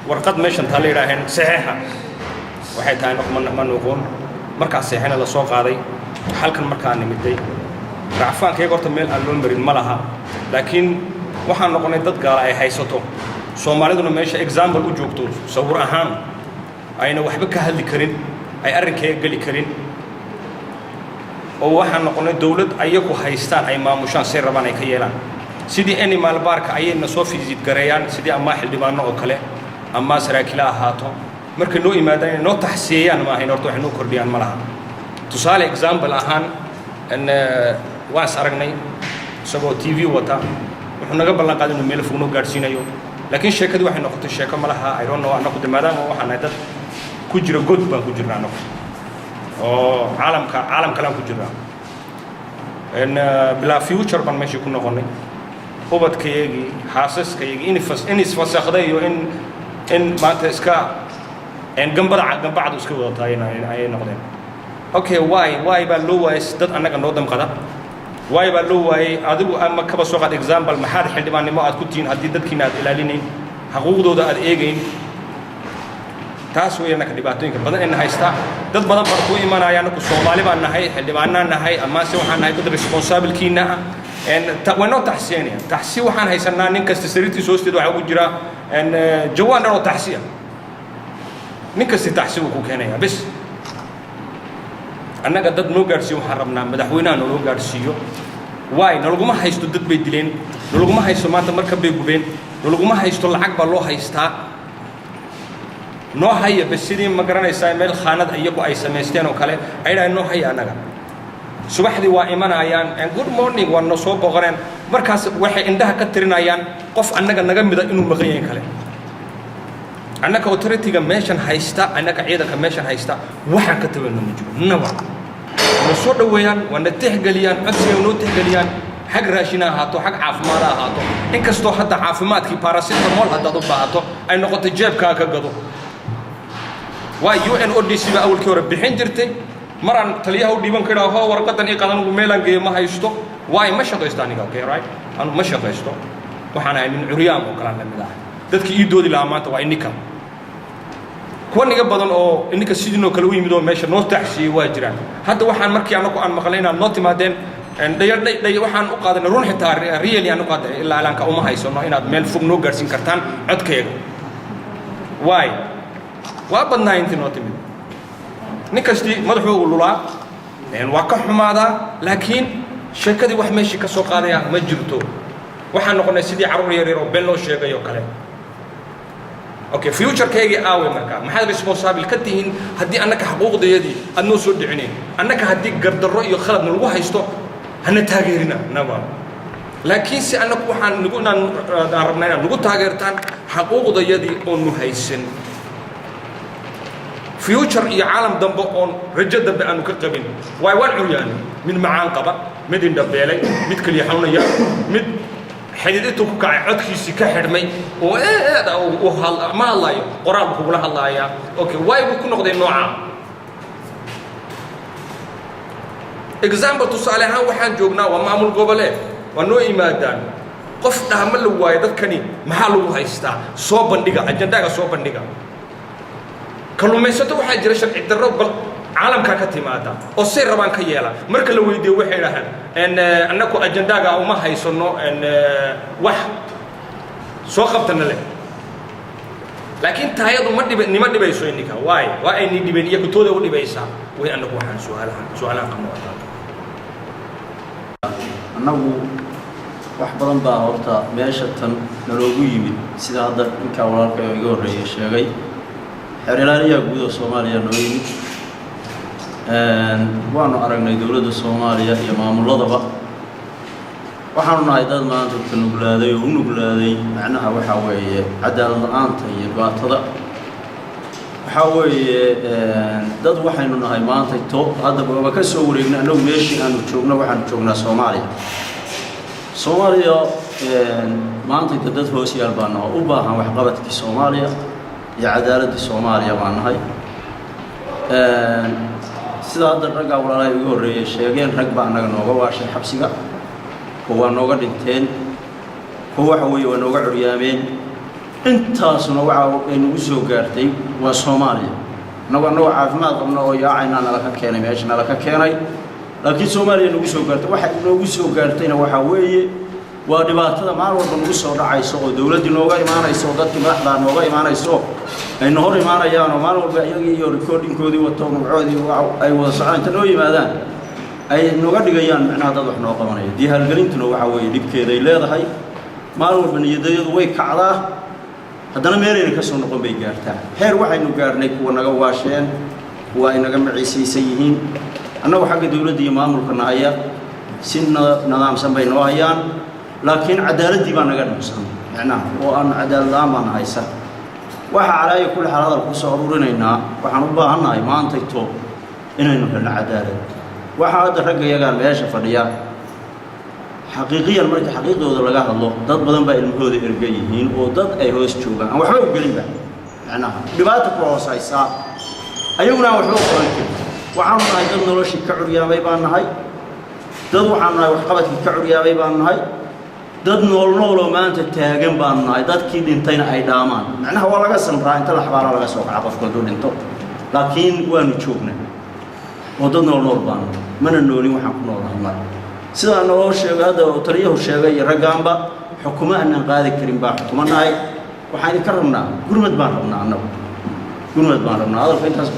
Warqad meeshan taa la yidhaaheen saxeexa waxay tahay ma noqon. Markaa seexana la soo qaaday halkan. Markaa nimiday racfaankayaga horta meel aan loo marin ma laha, laakiin waxaan noqonay dad gaala ay haysato, Soomaaliduna meesha example u joogto, sawir ahaan ayna waxba ka hadli karin, ay arrinkeega geli karin, oo waxaan noqonay dawlad ayagu haystaan, ay maamushaan, say rabaan ay ka yeelaan. Sidii animal park-a ayayna soo visit gareeyaan, sidii amaa xildhibaano oo kale ama saraakiila ahaato. Markay noo yimaadaan inay noo taxsiyeeyaan ma ahayn, horta waxay noo kordhiyaan ma laha. Tusaale, example ahaan, waan is aragnay isagoo TV wata. Wuxuu naga ballan qaaday inuu meel fog noo gaadhsiinayo, laakiin sheekadii waxay noqotay sheeko ma laha. I don't know. Annagu de maadaama waxaan nahay dad ku jira god baan ku jirna annagu, oo caalamka caalam kalean ku jirnaa, bilaa future baan meeshii ku noqonnay. Ubadkayagii, xaasaskayagii, in isfasakday iyo in maanta iska gambada gambacdu iska wadata ayay noqdeen. Okay, why baa loo waayay dad annaga noo damqada? Why baa loo waayey? Adigu ama kaba soo qaad example, maxaad xildhibaannimo aad ku tihiin haddii dadkiina aad ilaalinayn, xaquuqdooda aad eegayn? Taas wey annaka dhibaatooyinka badan ina haystaa. Dad badan baan ku imanaya. Annaku Soomaali baan nahay, xildhibaanaan nahay, amaase waxaan nahay dad responsible-kiina ah. Way noo taxsiyanayaan. Taxsi waxaan haysanaa, nin kasta sariirtiisa hoosteeda waxaa ugu jira jawaan dhan oo taxsiya. Nin kasti taxsi buu ku keenayaa bis. Annaga dad noo gaadhsiiyo waxaan rabnaa, madaxweynaha naloo gaadhsiiyo. Waay nalaguma haysto dad bay dileen, nalaguma haysto maanta markab bay gubeen, nalaguma haysto lacag baa loo haystaa. Noo haya bas, sidii ma garanaysaa meel khaanad iyagu ay samaysteen oo kale ay dhahay noo haya. Annaga subaxdii waa imanayaan, good morning, waa noo soo boqoreen. Markaas waxay indhaha ka tirinayaan qof annaga naga mida inuu maqan yahay kale. Annaga authority-ga meeshan haysta, annaga ciidanka meeshan haysta, waxaan ka tabayno ma jiro naba. Na soo dhoweeyaan, waa na tixgeliyaan, codsiga noo tixgeliyaan, xag raashin ha ahaato, xag caafimaad ha ahaato. Inkastoo hadda caafimaadkii paracetamol haddaad u baahato ay noqoto jeebkaa ka gado. Waa UNODC baa awalkii hore bixin jirtay. Maraan taliyaha u dhiiban karaa, ho warqadan ii qadan, ugu meelaan geeyo ma haysto. Waay ma shaqaysto aniga. Okay, right, anu ma shaqaysto, waxaan ahay nin curyaam oo kalaan la mid ahay. Dadkii ii doodi lahaa maanta waa ininka. Kuwa niga badan oo ininka sidiinoo kale u yimid oo meesha noo taxsiyey waa jiraan. Hadda waxaan markii anagu aan maqlay inaad noo timaadeen, dhayardhay waxaan u qaadanay run, xitaa really aan u qaadanay. Ilaa alaanka uma haysano inaad meel fog noo gaadhsiin kartaan codkayaga. Waay waa badnaa intii noo timid. Nin kastii madaxuu lulaa, waa ka xumaadaa, laakiin sheekadii wax meeshii ka soo qaadaya ma jirto. Waxaan noqonay sidii carruur yar yar oo been loo sheegay oo kale. Okay, future-kaygii aawe? Marka maxaad responsible ka tihiin haddii annaka xaquuqdayadii aad noo soo dhicinayn? Annaka haddii gardarro iyo khalad nalagu haysto, hana taageerina naba, laakiin si annagu waxaan nagu inaan aan rabnaa inaad nagu taageertaan xaquuqdayadii oonu haysan, future iyo caalam dambe oon rajo dambe aanu ka qabin. Waay waan curyaanay, mid macaan qaba, mid indhabeelay, mid keliya xanuunaya, mid xidid intuu ku kacay codkiisii ka xidhmay oo eed ma hadlaayo, qoraal buu kugula hadlaayaa. Okay, waay buu ku noqday noocaa? Example, tusaale ahaan, waxaan joognaa waa maamul goboleed. Waa noo yimaadaan. Qof dhaha ma la waayo? Dadkani maxaa lagu haystaa? Soo bandhiga ajandaga, soo bandhiga. Kalluumaysato waxaa jira sharci darro bal caalamkaa ka timaada oo say rabaan ka yeela. Marka la weydiiyo waxay idhahaan, annaku ajandaga uma haysano, wax soo qabtana leh. Laakiin taayadu ma dhib, nima dhibayso ininka. Waay waa aynii dhibeen, iyagu tooda u dhibaysaa. Way annagu waxaan su-aalahan qabno waa taa. Annagu wax badan baa horta meesha tan naloogu yimid. Sida hadda ninkaa walaalka oo iga horreeyay sheegay, xeer ilaaliyaha guud oo Soomaaliya noo yimid. Waanu aragnay dowladda Soomaaliya iyo maamuladaba. Waxaanu nahay dad maanta ka nuglaaday oo u nuglaaday, macnaha waxaa weeye cadaalad la-aanta iyo dhibaatada. Waxaa weeye dad waxaynu nahay maanta to hadda waaba ka soo wareegnay. Annagu meeshii aanu joogno, waxaanu joognaa Soomaaliya. Soomaaliya maanta inta dad hoos yaal baa naho u baahan waxqabadkii Soomaaliya iyo cadaaladdii Soomaaliya baan nahay. Sida hadda raggaa walaalaha igu horreeyay sheegeen, rag baa annaga nooga waashay xabsiga, kuwa waa nooga dhinteen, kuwa waxa weeye waa nooga curyaameen. Intaasuna waxa ay nagu soo gaartay waa Soomaaliya. Annagoo caafimaad qabna oo yaacaynaa nala ka keenay, meesha nala ka keenay, laakiin Soomaaliya nagu soo gaartay. Waxa noogu soo gaartayna waxaa weeye waa dhibaatada maalin walba nagu soo dhacayso oo dowladdii nooga imaanayso oo dadkii madaxdaa nooga imaanayso, ayna hor imaanayaan oo maalin walba iyagii iyo recordingkoodii wato, magacoodii ay wada socdaan, inta noo yimaadaan ay nooga dhigayaan micnaha dad wax noo qabanaya. Diihaalgelintuna waxaa weeye dhibkeeday leedahay. Maalin walba niyadayadu way kacdaa, haddana meelayna ka soo noqon bay gaartaa. Heer waxaynu gaarnay kuwa naga waasheen, kuwa ay naga maciisaysan yihiin. Annagu xagga dowladda iyo maamulka nahaya si nadaamsan bay noo hayaan, laakiin cadaaladdii baa naga dhunsan micnaha, oo aan cadaalad la-aan baana haysa. Waxaa calaayo kulli xaal hadal ku soo ururinaynaa, waxaan u baahannahay maantayto inaynu helno cadaalad. Waxaa hadda ragga iyagaan meesha fadhiya, xaqiiqiyan markii xaqiiqdooda laga hadlo, dad badan baa ilmahooda erga yihiin oo dad ay hoos joogaan aan waxba u gelinba, macnaha dhibaata ku hoos haysaa, ayaguna aan waxba u qaban karin. Waxaanu nahay dad noloshii ka curyaamay baan nahay, dad waxaanu nahay waxqabadkii ka curyaamay baan nahay, dad nool nooloo maanta taagan baanu nahay, dadkii dhintayna ay dhaamaan. Macnaha waa laga samraa, inta la xabaala laga soo kaca qofku hadduu dhinto, laakiin waanu joognaa oo dad nool nool baanu, mana noolin, waxaan ku noolnahay male. Sidaa naloo sheegay hadda oo taliyahu sheegay iyo raggaanba, xukumo aanaan qaadi karin baa xukumo nahay. Waxaan idinka rabnaa gurmad baan rabnaa, annagu gurmad baan rabnaa. Hadalka intaas.